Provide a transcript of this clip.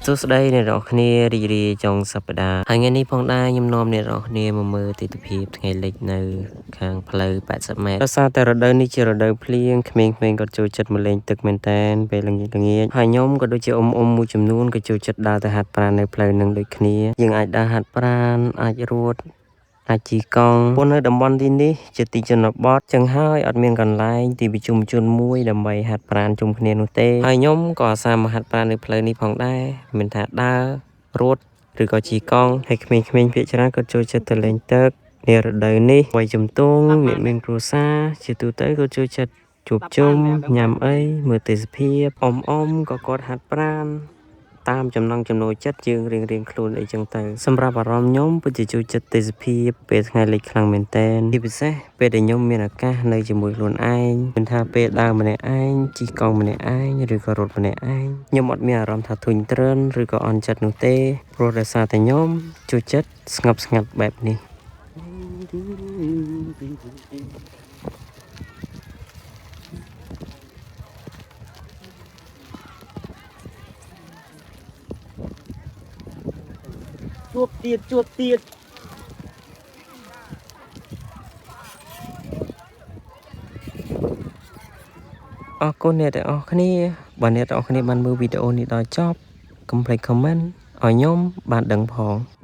សួស្តីអ្នកនរគ្នារីករាយចុងសប្តាហ៍ហើយថ្ងៃនេះផងដែរខ្ញុំនាំអ្នកនរគ្នាមកមើលទិដ្ឋភាពថ្ងៃលិចនៅខាងផ្លូវ80ម៉ែត្រដោយសារតែរដូវនេះជារដូវភ្លៀងក្មេងៗក៏ចូលចិត្តមកលេងទឹកមែនតែនពេលល្ងាចល្ងាចហើយខ្ញុំក៏ដូចជាអ៊ំអ៊ំមួយចំនួនក៏ចូលចិត្តដើរទៅហាត់ប្រាណនៅផ្លូវនឹងដូចគ្នាយើងអាចដើរហាត់ប្រាណអាចរត់ អាចជិះកង់ព្រោះនៅតំបន់ទីនេះជាទីជនបទចឹងហើយអត់មានកន្លែងទីប្រជុំជនមួយដើម្បីហាត់ប្រាណជុំគ្នានោះទេហើយខ្ញុំក៏អាសាមកហាត់ប្រាណនៅផ្លូវនេះផងដែរមិនថាដើររត់ឬក៏ជិះកង់ហើយក្មេងៗភាគច្រើនក៏ចូលចិត្តទៅលេងទឹកនារដូវនេះវ័យជំទង់អ្នកមានគ្រួសារជាទូទៅក៏ចូលចិត្តជួបជុំញ៉ាំអីមើលទេសភាពអ៊ំអ៊ំក៏គាត់ហាត់ប្រាណ តាមចំណង់ចំណូលចិត្តយើងរៀងៗខ្លួនអីចឹងទៅសម្រាប់អារម្មណ៍ខ្ញុំពិតជាចូលចិត្តទេសភាពពេលថ្ងៃលិចខ្លាំងមែនទែនជាពិសេសពេលដែលខ្ញុំមានឱកាសនៅជាមួយខ្លួនឯងមិនថាពេលដើរម្នាក់ឯងជិះកង់ម្នាក់ឯងឬក៏រត់ម្នាក់ឯងខ្ញុំអត់មានអារម្មណ៍ថាធុញទ្រាន់ឬក៏អន់ចិត្តនោះទេព្រោះដោយសារតែខ្ញុំចូលចិត្តស្ងប់ស្ងាត់បែបនេះ ជួបទៀតជួបទៀត អរគុណអ្នកទាំងអស់គ្នាបើអ្នកទាំងអស់គ្នាបានមើលវីដេអូនេះដល់ចប់កុំភ្លេច comment ឲ្យខ្ញុំបានដឹងផង។